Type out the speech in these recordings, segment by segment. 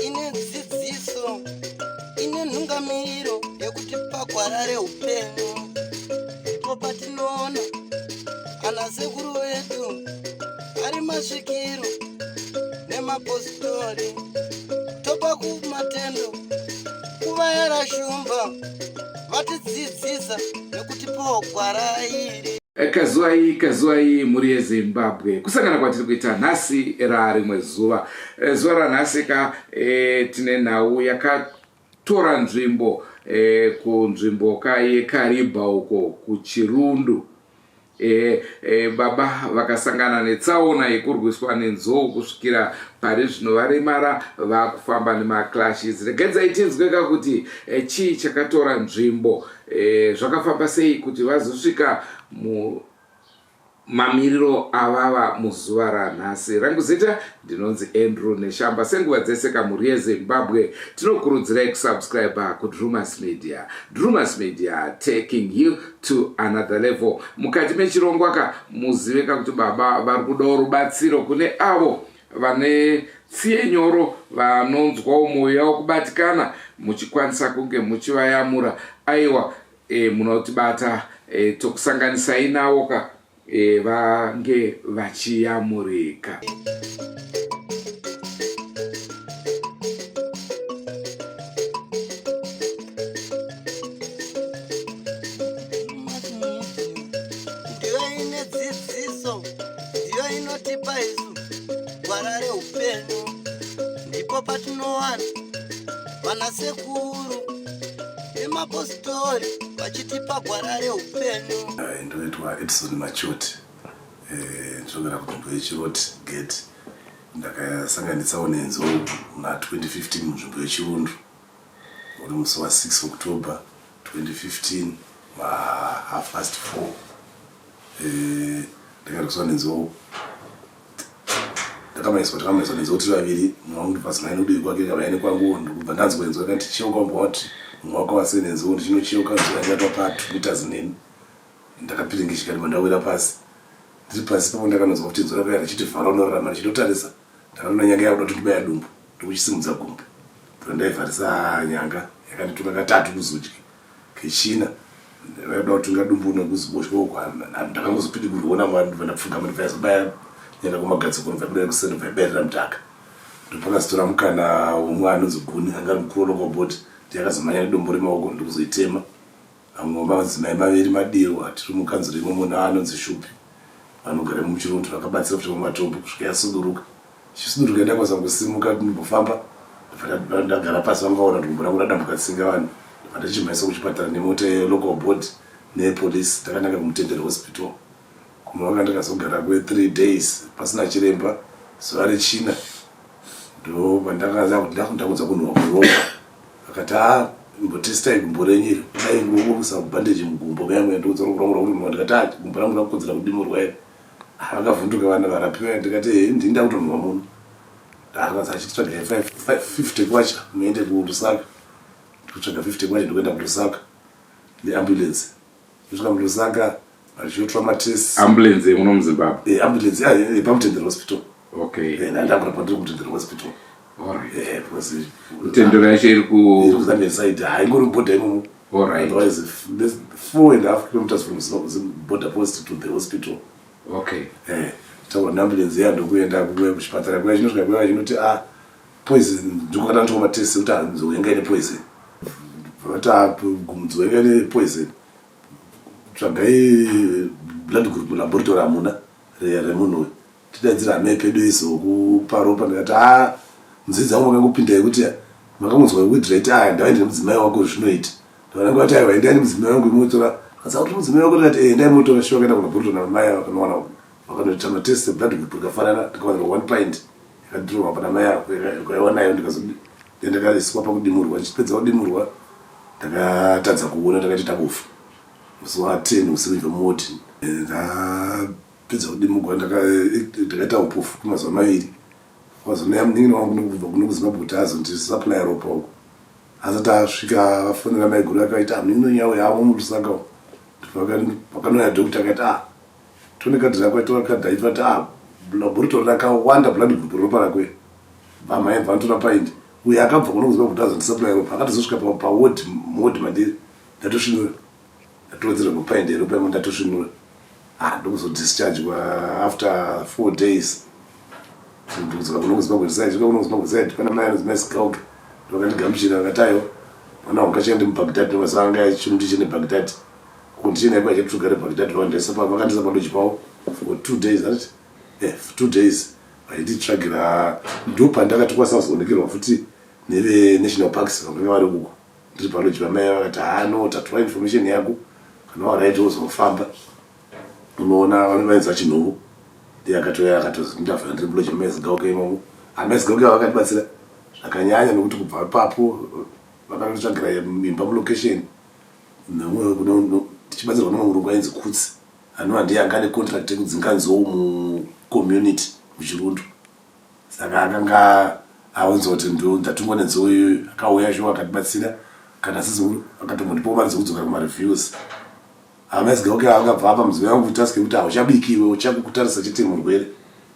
Ine dzidziso, ine nhungamiro yekuti pagwara reupenyu ndipo patinoona ana sekuru vedu ari masvikiro nemapositori, topa kumatendo kuvayera shumba vatidzidzisa nekutipawo gwara iri. Kazuwai, kazuwai mhuri yeZimbabwe, kusangana kwatiri kuita nhasi rarimwe zuva. Zuva ranhasi ka tine nhau yakatora nzvimbo kunzvimbo ka yeKariba uko kuChirundu. Baba vakasangana netsaona yekurwiswa nenzou kusvikira pari zvino varemara vakufamba nemaclashes. Regedzai tinzweka kuti chii chakatora nzvimbo, zvakafamba sei kuti vazosvika mumamiriro avava muzuva ranhasi. Rangu zita ndinonzi Andrew Neshamba. Senguva dzese kamhuri yeZimbabwe, tinokurudzirai kusubscribe kuDrumas Media. Drumas Media, taking you to another level. Mukati mechirongwa ka muziveka kuti baba vari kudawo rubatsiro kune avo vane tsiye nyoro, vanonzwawo mwoyo yavo kubatikana, muchikwanisa kunge muchivayamura. Aiwa, munotibata, tokusanganisai navo ka vange vachiyamurika. Ndiyo ine dzidziso, ndiyo inotipa isu gwara reupenyu, ndipo patinowana vana sekuru nemapositori vachitipa gwara reupenyu. Ndinoitwa Edson Machoti, ndinogara kunzvimbo yeChiroti Gate. Ndakasanganisawo nenzou muna 2015 munzvimbo yeChirundu, uri musi wa6 October 2015 ma 4:30. Ndakarwiswa nenzou, ndakamaiswa, takamaiswa nenzou tiri vaviri, mumwe wangu ndipazimai nekudivi kwake, kamai nekwangu. Ndikubva ndanzwa inzwa yakati, "Cheuka." Mbwa wati mumwe wako wasei nenzou. Ndichinocheuka, nzou yanga yatwa pa 2 meters neni. Ndakapiringishika, ndibva ndawira pasi. Ndiri pasi papo ndakanonzwa kuti inzwa rakauya richiti, "Vhara, unorarama." Ndichinotarisa, ndakanoona nyanga yakuda kuti ndibaya dumbu, ndokuchisimudza gumbo ndobva ndaivharisa nyanga. Yakanditunga katatu kuzudyi, kechina vaida kutunga dumbu nekuziboshwe uko. Ndakangozopidigurwa namwari, ndobva ndapfugama, ndobva yazobaya nyanga kumagadziko, ndobva yabuda kuseni, ndobva yabayirira mudhaka. Ndopakazotora mukana womwe anonzi Guni, anga ari mukuru welocal board, ndiye akazomhanya nedombo remaoko ndokuzoitema. Vamwe madzimai maviri madiwa tiri mukanzuro imomo naanonzi Shupi, vanogara muChirundu, vakabatsira kutema matombo kusvika yasuduruka. Ichisuduruka, ndakwanisa kusimuka ndimbofamba, ndobva ndagara pasi. Vangaona kuti gumbo rangu radambuka tsinga. Vanhu ndobva ndachimhaiswa kuchipatara nemota yelocal board nepolice. Takananga kuMutendere Hospital, kunovanga ndakazogara kwe3 days pasina chiremba. Zuva rechina ndo pandakaza kuti ndakunza kunhuhwa kuropa. Akati, "A, imbotestai gumbo renyu iri, kudai ngokuisa bhandeji mugumbo muya." Ndikuudza rangu rakunhuhwa. Ndikati, "A, gumbo rangu rakukodzera kudimurwa here?" Vakavhunduka vana varapiwa. Ndikati, "He, ndini ndakutonhuhwa muno." Akazi achitsvaga 50 kwacha muende kuLusaka. Kutsvaga 50 kwacha, ndikuenda kuLusaka neambulance. Kusvika muLusaka, vachiyotora matest. Ambulance yemuno muZimbabwe? Ambulance yepaMutendere Hospital. Ndakurapwa ndiri kuMutendere Hospital. Because Mutendero yacho iri ku Iri kuZambian side, haingori muborder imomo. Otherwise 4.5 kilometers from border post to the hospital. Taura neambulance iya, ndokuenda kuchipatara kuya. Chinosvika kuya, chinoti, "A, poison." Ndokakata nditora matest kuti nzou yanga ine poison. Vati, "A, nzou yanga ine poison, tsvagai blood group laboratory." Hamuna remunhu uyu, tidaidzira hama yepedu izokupa ropa. Ndikati, "A, nzii dzangu makangopinda yekuti makangonzwa yekuti aya ndavaende nemudzimai wako, zvinoita." Ndovananga vati, "Aiwa, endai nemudzimai wangu imotora." Akati kuti mudzimai wako? Ndikati, "Endai motora." Shuwa akaenda kulaboratory namai ava, vakanowana, vakanoita matest, blood group rikafanana. Ndikawanirwa one pint yakadhirwa pana mai avo, ikaiwa nayo. Ndakaiswa pakudimurwa. Ndichipedza kudimurwa, ndakatadza kuona, ndakaita tabofu musi wa10 usiku ndibva muward. Ndapedza kudimurwa, ndakaita upofu kwemazuva 2. Wazonaya munin'ina wangu nokubva kuno kuZimbabwe kuti azondisupply ropa uko. Asati asvika, vafonera maiguru, akaita munin'ina yavo yavo muLusaka. Vakanouya doctor akati, ah, tone kadhi rako. Aitora kadhi aiti, ah, laboratory rakawanda, blood group ropa rako vamai vanotora paindi. Uyo akabva kuno kuziva kuti azondisupply ropa akatozosvika paward, muward mandiri ndatosvinura, ndatowedzerwa mupaindi yeropa imo, ndatosvinura. Ah, ndokuzodischargwa after 4 days, ndokudzoka kuno kuZimbabwe side. Svika kuno kuZimbabwe side, pana mai anonzi Mai Sigauke, ndokandigamuchira. Vakati, aiwa, mwana wangu kachiende muBagdad. Ndomazuva anga achiri ndichiende Bagdad uko, ndichienda iko achati tugare Bagdad. Vakandisa palodge pavo for 2 days, anditi for 2 days vainditsvagira. Ndo pandakatokwanisa kuzoonekerwa futi neveNational Parks vakanga vari uko ndiri palodge pamai. Vakati, ha, no, tatora information yako, kana waright wozofamba unoona. Vainzi vaChinhuvu, ndiye akatouya akatozi ndavhura ndiri mulodge maMai Sigauke imomo. AMai Sigauke vakatibatsira zvakanyanya nekuti kubva ipapo vakatotsvagira imba mulocation tichibatsirwa nemumwe murungu ainzi Kutsi, anova ndiye anga ane contract yekudzinga nzou mucommunity muChirundu. Saka akanga aunzwa kuti ndatumwa nenzou iyoyo, akauya shuwa akatibatsira. Kana sisi akatombondipawo mari dzekudzokera kumareviews. AMai Sigauke akabva apa mudzimai wangu task yekuti hauchabikiwe, uchakukutarisa chete murwere,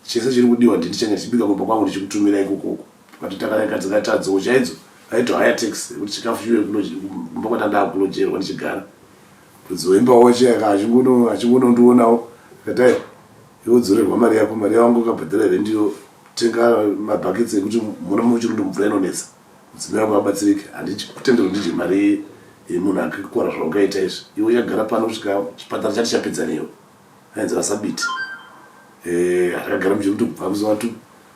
chese chiri kudiwa ndini changa ndichibika kumba kwangu ndichikutumira ikokoko. Kati takatadzoo chaidzo aitohaya taxi yekuti chikafu chiuye kumba kwatanga kulojerwa ndichigara. Kudzoimba wacho achingonondionawo akati, aiwa, iwe dzorerwa mari yako, mari yawangu wakabhadhara here, ndiyo tenga mabhaketsi ekuti muna muChirundu mvura inonetsa, mudzimai wangu abatsirike. Handikutenderwa ndidye mari yemunhu akakora zvaukaita izvi. Iwe uchagara pano kusvika chipatara chati chapedza newe. Ainzi VaSabiti. Atakagara muChirundu kubva musi wa2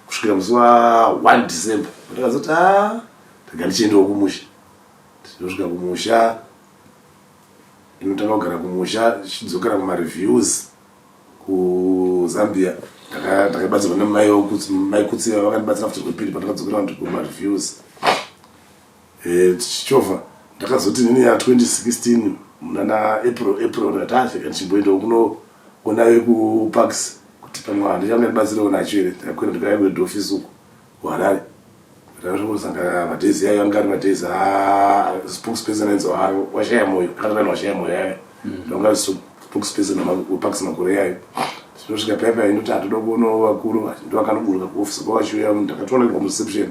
kusvikira musi wa1 December, patakazoti, a, ndaga ndichiendawo kumusha. Tinosvika kumusha, ndinotanga kugara kumusha, tichidzokera kumareviews kuZambia. Ndakabatsirwa nemai Kutsi, vakandibatsira futi rwepiri pandakadzokera kumareviews. Tichichovha, ndakazoti nini ya 2016 munana April, ndikati, afika ndichimboendawo kunoona vekuParks kuti pamwe handichangandibatsirewo nacho here. Ndakakwira ndikauya kuhead office uku kuHarare. Ndakasangana madays ayo anga ari madays spokesperson ainzi Washaya Moyo, Caroline Washaya Moyo ayo, ndanga spokesperson weParks makore ayo. Tinosvika paya paya, indoti hatoda kuonawo vakuru. Ndo vakanoburuka kuofisi kwavachiuya, ndakatoonekwa mureception.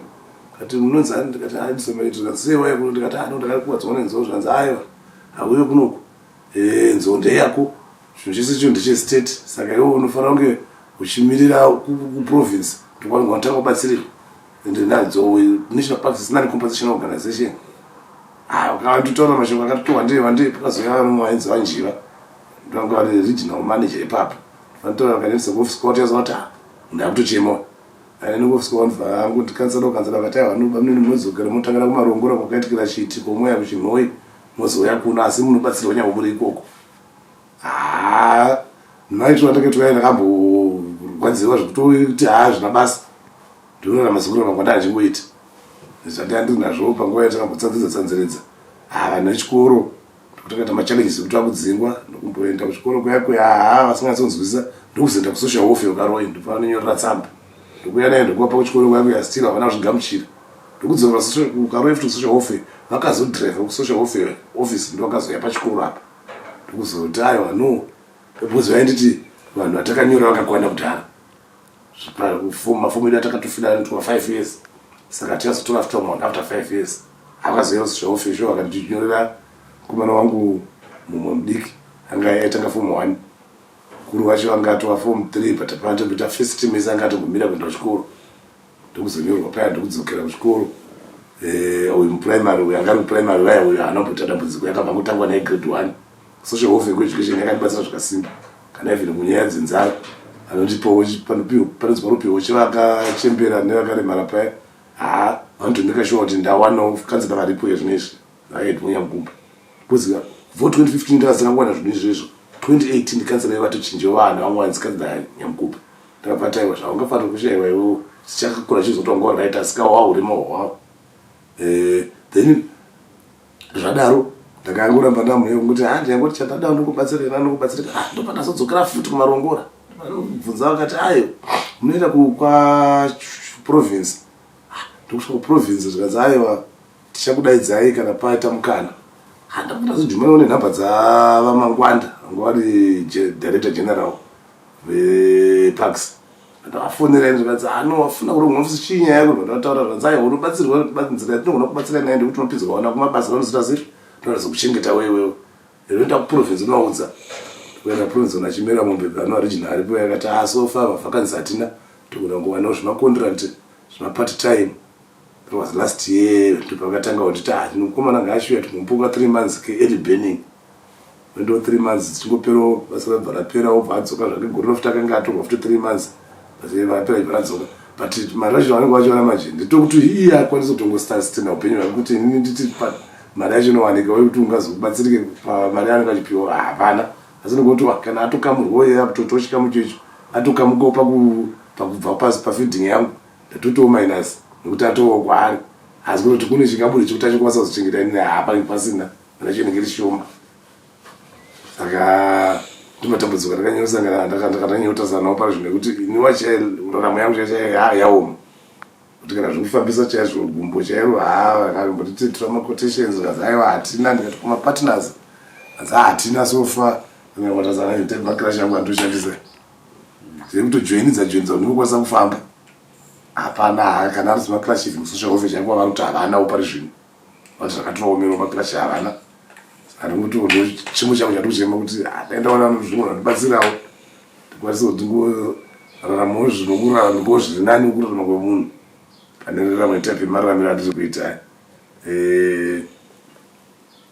Kati, munonzi ani? Ndikati, andisemaitira sei waya kuno. Ndikati, ano ndakakuwadzwa nenzou. Zvanzi, aiwa, hauye kunoku, nzou ndeyako, chinhu chese chinhu ndechestate, saka iwe unofanira kunge uchimirira kuprovince, ndokwanotanga kubatsirirwa. And nadzo National Parks is non compensation organization. Akanditaura mashoko akatoti wandei wandei. Pakazouya vamwe vainzi VaNjiva, ndovanga vari regional manager ipapo. Vanotaura, vakaendesa kuofisi kwavo. Tazoona kuti munhu akutochemawo aende kuofisi kwavo. Ndibva angoti kansela, kansela vakati, aiwa, munini munodzokera motangira kuMarongora kwakaitikira chiitiko, moya kuChinhoi, mozouya kuno, asi munobatsirwa nyangwe muri ikoko. Haa, maitiro andakaitwa ndakamborwadziwa zvekutoti, haa, zvina basa, ndinorarama sekurarama kwandanga ndichingoita zvandanga ndiri nazvo panguva yatakambotsanziridza tsanziridza. Ha, vanhu vechikoro ndokutakaita machallenges ekuti vakudzingwa, ndokumboenda kuchikoro kuya kuya, haa, vasinganyatsonzwisisa. Ndokuzoenda kusocial welfare ukaroi, ndopavanonyorera tsamba, ndokuya nayo, ndokuvapa kuchikoro kuya kuya, still havana kuzvigamuchira. Ndokudzokera kuKaroi futi kusocial welfare, vakazodhiraivha kusocial welfare office, ndovakazoya pachikoro apa, ndokuzoti, aiwa, no, because vainditi vanhu vatakanyora vakakwana kudhara, mafomu edu atakatofila anotwa 5 years, saka tichazotora futi vamwe vanhu after 5 years. Akazouya social welfare sho, vakandinyorera mukomana wangu mumwe mudiki anga aitanga form 1, mukuru wacho anga atova form 3, but panatombita first term yese anga atombomira kuenda kuchikoro. Ndokuzonyorwa paya, ndokudzokera kuchikoro. Uyu muprimary, uyu anga ari kuprimary vaya, uyu haana kumboita dambudziko, yakabva ngotangwa naye grade 1. Social welfare kueducation yakandibatsira zvakasimba, kana even munyaya dzenzara anondipawo, panonzi panopiwa chevakachembera nevakaremara paya, haa, vanotomeka sure kuti ndawanawo. Kanzira varipo izvino izvi vaEdmore Nyamukumba, because vo 2015 ndakasina kuwana zvinhu izvezvo. 2018 kansela yevatochinjewo vanhu vamwe vanzi kansela Nyamukumba. Ndakabva taiwa zvaungafanira kushayiwa iwewo chichakakura chizotonga right, asi kawaurima hwavo. Then zvadaro ndakangoramba ndamuyo kuti ha, ndiyangoti chandada ndikubatsirika, ndikubatsirika. Ah, ndopa ndazodzokera futi kuMarongora, bvunza, vakati, ayo, munoenda kwa province. Ndokusvika kuprovince, zvikanzi, aiwa, tichakudaidzai kana paita mukana. Handakundazojumanawo nenhamba dzavaMangwanda. Vanga vari director general veparks. Ndavafonera ini zvikanzi ano ah, wafuna kuri muofisi chii nyaya yako ndataura zvikanzi aiwa unobatsirwa nzira yatinogona kubatsira nayo ndekuti unopinzwa vana kumabasa vanozoita sei toratidza kuchengeta wewewe Inoenda kuprovince unoudza kuenda province una chimera mombe pano original aripo yakati ah so far mavacancy hatina togona kungowanawo zvemacontract zvemapart time that was last year ndopakatanga kunditi ah mukomana ngaashuya timupuka 3 months ke early burning wendo 3 months dzichingoperawo basa rabva rapera obva adzoka zvake gore rofuti akanga atorwa futi 3 months basa rapera ibva radzoka but mari yacho vanenge vachiona manje ndetokuti iye akwanise kutongostastina upenyu hwake kuti inini nditi mari yacho inowanika uye kuti ungazobatsirike pamari yaanenge achipiwa hapana asi nekuti kana atokamurwa uye akutotiwo chikamu checho atokamukawo pakubva pasi pafeeding yangu ndatotiwo minus nekuti atowo kwaari asi kunoti kune chingabude chekuti achikwanisa kuzochengeta inini haapange pasina mari yacho inenge iri shoma saka ndimatambudziko andakanyanyosangana ndakanyanyotasa nawo pari zvino nekuti ini wacho raramo yangu chaichaiyo yaoma kuti kana zvekufambisa chaizvo gumbo chairo haa vakambotitiitira maquotations zvikanzi aiwa hatina ndikati kumapartners anzi hatina so far makrash angu andoshandisa zvekutojoinidza joinidza kuti ndikukwanisa kufamba hapana kana ari makrash even social welfare chaiko vari kuti havanawo pari zvino vati zvakatoomerawo makrash havana saka ndikuti chimwe changu chandikuchema kuti dai ndawana zvimwe zvandibatsirawo ndikwanise kuti ndingoraramawo zvinokurarama zviri nani kurarama kwemunhu pane raramo yetapi mararamiro atiri kuita eh,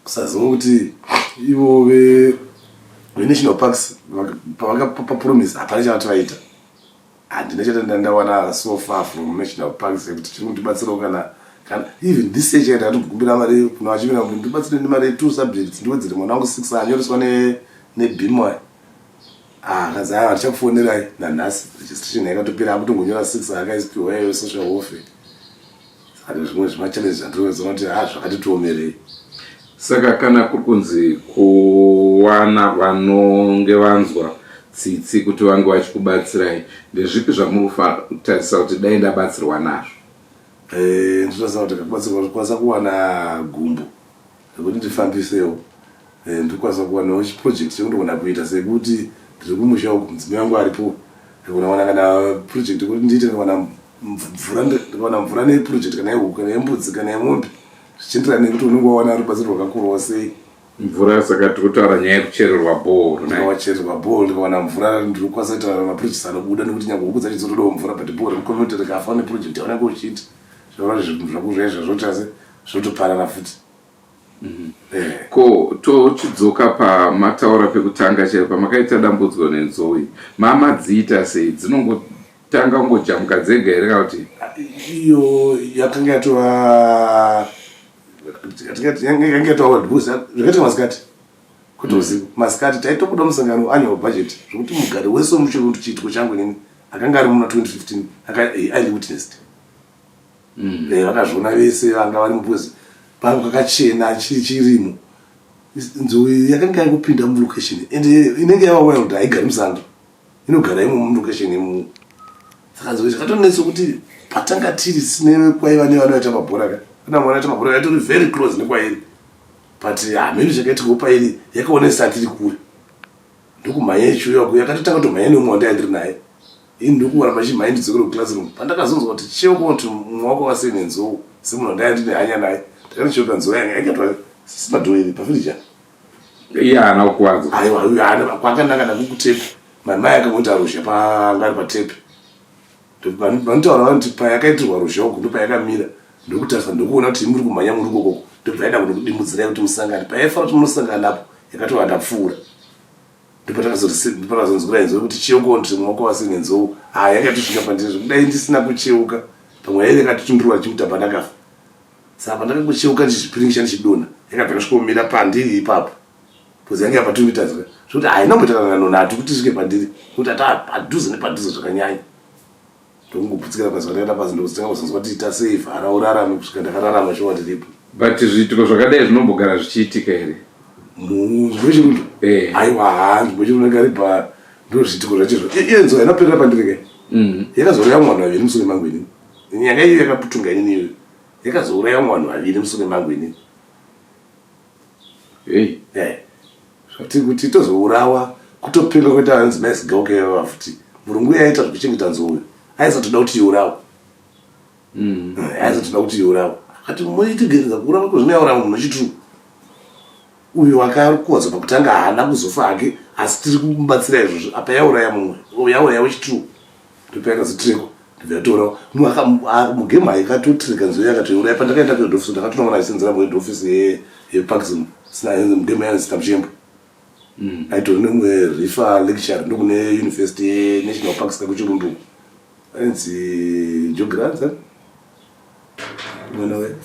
kusaziva kuti ivo venational parks pavakapa promise hapana chavati vaita Handina chatanda ndawana so far from national parks yekuti chiri kundibatsirawo kana kana even this year chaita ndatokumbira mari kuna vachivira kuti ndibatsire nemari yetwo subjects ndiwedzere mwana wangu six anyoreswa nebimwa ah kanzi aiwa ndichakufonerai nanhasi registration yakatopera akutongonyora six akaisipiwa iyoyo social welfare Saka zvimwe zvimachallenge zvandinozoona kuti ha zvakatitiomerei. Saka kana kuri kunzi kuwana vanonge vanzwa tsitsi kuti vange vachikubatsirai ndezvipi zvamuri kutarisa kuti dai ndabatsirwa nazvo? Eh, ndinotarisa kuti ndikabatsirwa ndikwanisa kuwana gumbo rekuti ndifambisewo eh, ndikwanisa kuwanawo chiproject chekundogona kuita sekuti ndiri kumusha uku mudzimai wangu aripo ndikona kuwana kana project yekuti ndiite ndikawana mvura ndikawana mvura neproject kana yehuku kana yembudzi kana yemombe zvichienderana nekuti unenge wawana rubatsiro rwakakurawo sei mvura saka tiri kutaura nyaya yekuchererwa bhohoro ndikawachererwa bhohoro ndikawana mvura ndinokwanisa kuita maprojects anobuda nekuti nyange huku dzacho dzotodawo mvura but bhohoro remucommunity rikafa neproject yaunenge uchiita zvaona zvinhu zvako zvaizvo zvoita se zvotoparara futi mhm. eh. Ko tochidzoka pamataura pekutanga chaipo pamakaita dambudziko nenzou iyi mamadziita sei dzinongotanga kungojamuka dzega here kana kuti iyo yakanga yatova yanga yatova zvakaita masikati kwete usiku masikati taitobuda musangano annual budget zvekuti mugari wese wemuchirundu chiitiko changu inini akanga ari muna 2015 aka witnessed mm. Eh, vakazviona vese vanga vari because panga pakachena chiri chirimo nzou yakanga yakupinda mulocation and inenge yava wild haigari musango inogara imo mulocation imo saka nzou zvakatonetsa kuti patanga tiri sine kwaiva nevanoita mabhora ka kana mwana aita mabhora yaitori very close nekwairi but hameno chakaitikawo pairi yakaonesa tiri kure ndokumhanya ichiuya yakatotanga kutomhanya neumwe wandaiya ndiri naye Ini ndokuwana pachimhanya ndidzokere kuclassroom pandakazonzwa kuti cheuka kuti mumwe wako wasei nenzou semunhu wandaiya ndine hanya naye ndakanocheuka nzou yanga yakatwa simadhoo iri pafiriji apa iye haana kukuvadzwa aiwa uyo haana kwakanaka nakukutepi madzimai akangoita ruzha panga ari patepi vanotaura vanoti payakaitirwa ruzha uku ndopayakamira ndokutarisa ndokuona kuti muri kumhanya muri ukokoko ndobva yaida kunokudimudzirai kuti musangane payaifanira kuti munosangana apo yakatova ndapfuura Ndopatakazonzwira inzwi rekuti cheuka ndiri mumaoko vasine nzou. Ah, yakatosvika pandiri zvekudai ndisina kucheuka. Pamwe yaive yakatotundurwa ndichimuta pandakafa. Saka pandakangocheuka ndichizvipiringisha ndichidonha, yakabva yasvikomira pandiri ipapo. Because yange yapa 2 meters ka. Zvekuti haina kumboita kana nhatu kuti isvike pandiri. Nekuti ataa padhuze nepadhuze zvakanyanya. Ndokungoputsikira pasi pandakaita pasi ndokuzotanga kuzonzwa kuti ita sei vhara urarame kusvika ndakararama shuwa ndiripo. But zviitiko zvakadai zvinombogara zvichiitika here? Munzvimbo yeChirundu? Eh. Aiwa haa nzvimbo yeChirundu Kariba ndo zviitiko zvacho izvo. Iyo nzvimbo haina kuperera pandiri kai. Mm. Yakazouraya vamwe vanhu vaviri musure mangu inini. Nyanga iyo yakaputunga inini iyoyo. Yakazouraya vamwe vanhu vaviri musure mangu inini. Hey. Eh. Zvati kuti tozourawa kutopenga kuita anzi mai Sigauke ivava futi. Murungu uye aiita zvekuchengeta nzou uyu aisatoda kuti iurawe. Eh, aisatoda kuti iurawe. Akati moitigereza kuurawa kwezvino yaurawa munhu wechituru. Uyu akakuwadzwa pakutanga haana kuzofa hake asi tiri kumubatsira izvozvo apa yauraya mumwe yauraya wechituru. Ndopayakazotirekwa ndobva yatourawa. Mugemu aikatotireka nzou yakatoiuraya pandakaenda kuhead office ndakatonoona achisenzera muhead office yeparks mugemu yanzi Tamuchembo. Aitori nemumwe rifa lecturer ndokune university yenational parks kakuchirundu uko. Ainzi Jogranza mwana we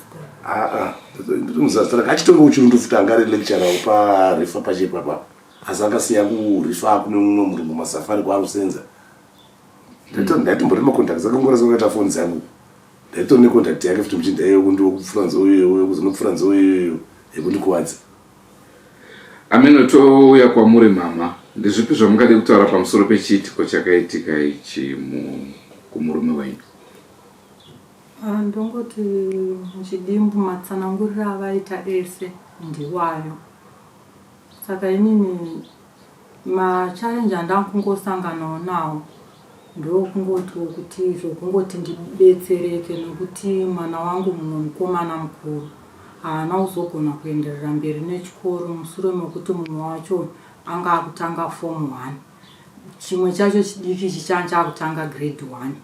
aa ndinomuziva zita rake achitonga kuchirundu futi anga ari lecturer parifa pacho ipapa asi akasiya kurifa kune mumwe murungu masafari kwaari kusenza ndaitombori macontact dzake ngorasa kwakaita foni dzangu ndaitori necontact yake futi muchinda iyoyo kundikupfura nzou iyoyo kuzonopfura nzou iyoyo yekundikuvadza. Ameno touya kwamuri mhamha, ndezvipi zvamungade kutaura pamusoro pechiitiko chakaitika ichi kumurume wenyu? Ah, ndongoti muchidimbu matsananguriro avaita ese ndiwayo saka inini Machallenge andakungosanganawo nawo ndewekungotiwo kuti zvekungoti ndibetsereke nekuti mwana wangu mumwe mukomana mukuru haana kuzogona kuenderera mberi nechikoro musure mekuti mumwe wacho anga akutanga form one chimwe chacho chidiki ichi changa chakutanga grade one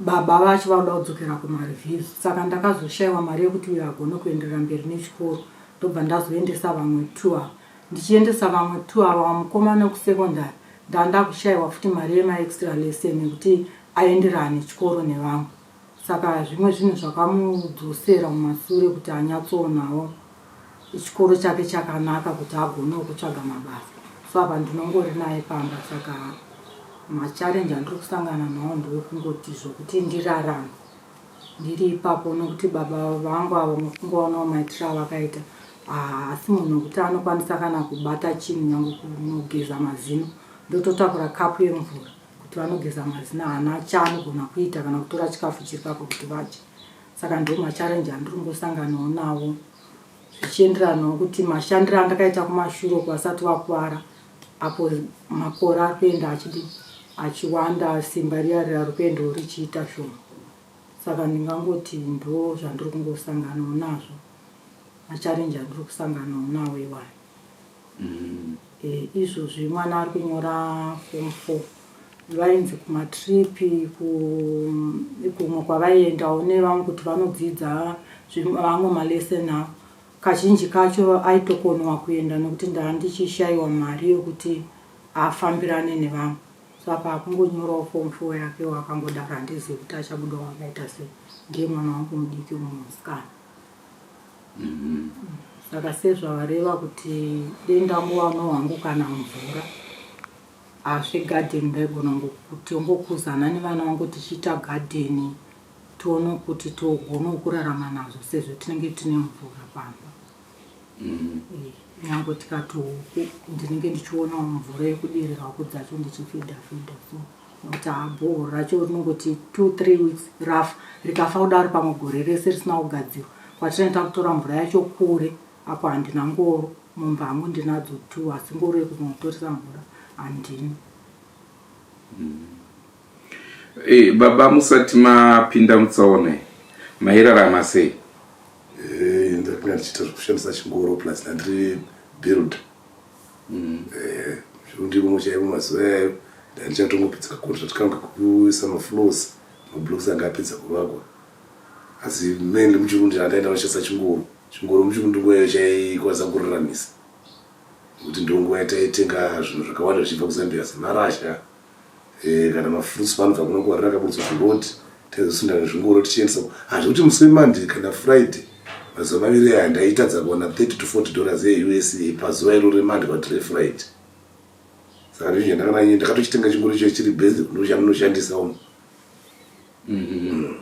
Baba vacho vakuda kudzokera kumareviews saka ndakazoshaiwa mari yekuti uyo agone kuenderera mberi nechikoro ndobva ndazoendesa vamwe two ava. Ndichiendesa vamwe two ava mukomana wekusecondary ndandakushaiwa futi mari yemaextra lesson yekuti aenderane chikoro nevamwe saka zvimwe zvinhu zvakamudzosera mumasure kuti anyatsoonawo chikoro chake chakanaka kuti agonewo kutsvaga mabasa so apa ndinongori naye pamba saka Machallenge andiri kusangana nawo ndewekungoti zvokuti ndirarame ndiri ipapo nokuti baba vangu avo mukungovaonawo maitiro avakaita haasi munhu wekuti anokwanisa kana kubata chinhu nyange kunogeza mazino ndototakura kapu yemvura kuti vanogeza mazino haana chaanogona kuita kana kutora chikafu chiri papo kuti vadye saka ndo macharenji andiri kungosanganawo nawo zvichienderanawo kuti mashandiro andakaita kumashure uko vasati vakuvara apo makore ari kuenda achidi achiwanda simba riya riya riri kuendawo richiita shoma saka ndingangoti ndo zvandiri kungosanganawo nazvo macharenji andiri kusanganawo nawo iwayo mm. E, izvozvi mwana ari kunyora form four vainzi kumatripi kumwe kwavaiendawo nevamwe kuti vanodzidza vamwe malesson avo Kazhinji kacho aitokonewa kuenda nekuti ndandichishayiwa mari yekuti afambirane nevamwe so apa akungonyorawo form four yakewo akangodaro handizivi kuti achabudawo akaita sei ndiye mwana wangu mudiki umwe musikana saka sezvavareva kuti dei ndangowanawo hangu kana mvura azvegadheni ndaigona kutongokuzana nevana vangu tichiita gadheni tione kuti togonawo kurarama nazvo sezvo tinenge tine mvura pamba mm. Eh, nyange tikati huku ndinenge ndichionawo mvura yekudirira huku dzacho ndichifidha fidha so nokuti habhoho racho rinongoti two three weeks rafa rikafa kudaro pamwe gore rese risina kugadzirwa kwatinoita kutora mvura yacho kure apo handina ngoro mumba hangu ndinadzo two asi ngoro yekuzonotoresa mvura handina mm. Eh, baba musati mapinda mutsaona mairarama sei? Eh, ndakanga ndichiita zvekushandisa chingoro plus ndandiri build mm. eh, ndimo chaivo mazuva yayo ndandichatongopedza kacontract kangu kekuisa mafloors mablocks anga apedza kuvakwa asi mainly muchirundi andaenda noshandisa chingoro chingoro muchirundi nguva yayo chaikwanisa kuraramisa nekuti ndonguva yataitenga zvinhu zvakawanda zvichibva kuzambia semarasha Eh, kana mafruits vanobva kuno kuharare akaburitswa zviroad taizosunda nezvingoro tichiendesa hazvekuti musi wemonday kana friday mazuva maviri aya ndaitadza kuwana 30 to 40 dollars yeusa pazuva iro remonday kana kuti refriday saka ndizvo ndakananye ndakatochitenga chingoro icho chiri base ndochandinoshandisa uno mm.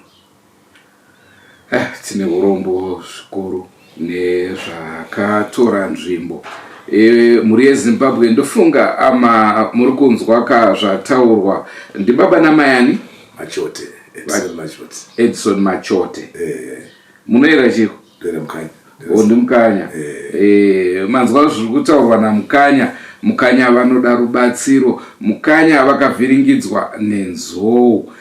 Eh, tine urombo zvikuru nezvakatora nzvimbo e, mhuri yezimbabwe ndofunga ama muri kunzwa ka zvataurwa ndibaba namayani machote edison machote edison machote eh. munoera chiko ndoera mukanya O, ndimukanya eh. Manzwa zviri kutaurwa namukanya. Mukanya vanoda rubatsiro. Mukanya vakavhiringidzwa nenzou.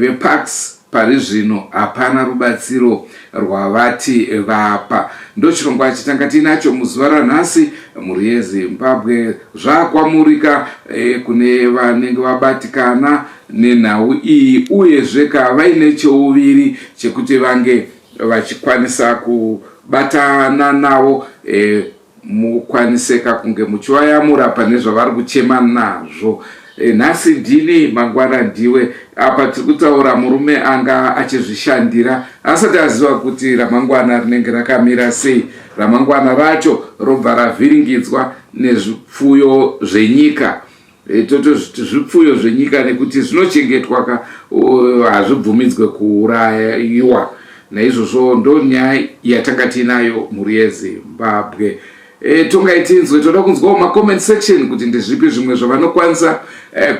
Veparks pari zvino hapana rubatsiro rwavati vapa. Ndochirongwa chatanga tiinacho muzuva ranhasi mhuri yeZimbabwe. Zvakwamurika kune vanenge vabatikana nenhau iyi uyezve ka vaine cheuviri chekuti vange vachikwanisa kubatana navo e, mukwaniseka kunge muchivayamura pane zvavari kuchema nazvo. Nhasi ndini, mangwana ndiwe. Apa tiri kutaura murume anga achizvishandira asati aziva kuti ramangwana rinenge rakamira sei. Ramangwana racho robva ravhiringidzwa nezvipfuyo zvenyika. Totozviti zvipfuyo zvenyika nekuti zvinochengetwa ka, hazvibvumidzwe kuurayiwa. Naizvozvo ndo nyaya yatanga tiinayo mhuri yeZimbabwe. Tongai tinzwe, toda kunzwawo macomment section kuti ndezvipi zvimwe zvavanokwanisa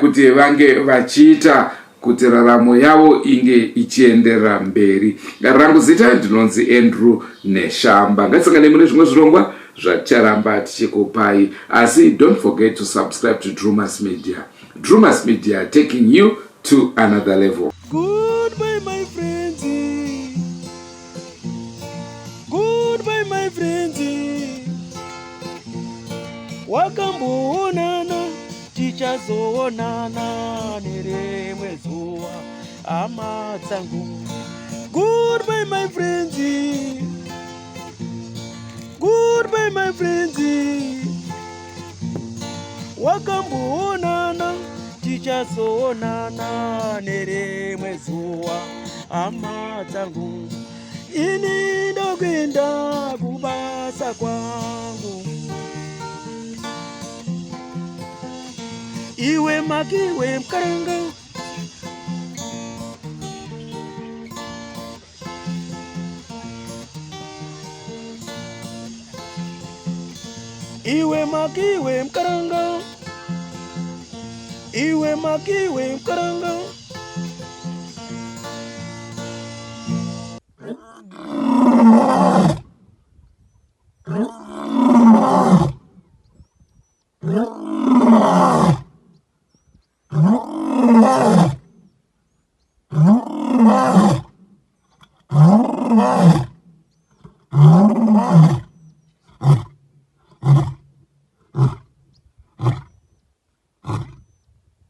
kuti vange vachiita kuti raramo yavo inge ichienderera mberi. Rangu zita ndinonzi Andrew Neshamba. Ngatisangane mune zvimwe zvirongwa zvaticharamba tichikupai, asi don't forget to subscribe to Drumas Media. Drumas Media, taking you to another level. Goodbye my friends. Goodbye my friends. Wakamboonana, tichazoonana nerimwe zuva, hama dzangu. Goodbye my friends. Goodbye my friends. Wakamboonana, tichazoonana nerimwe zuva, hama dzangu. Ini ndokuenda kubasa kwangu. Iwe makiwe mkaranga. Iwe makiwe mkaranga. Iwe makiwe mkaranga.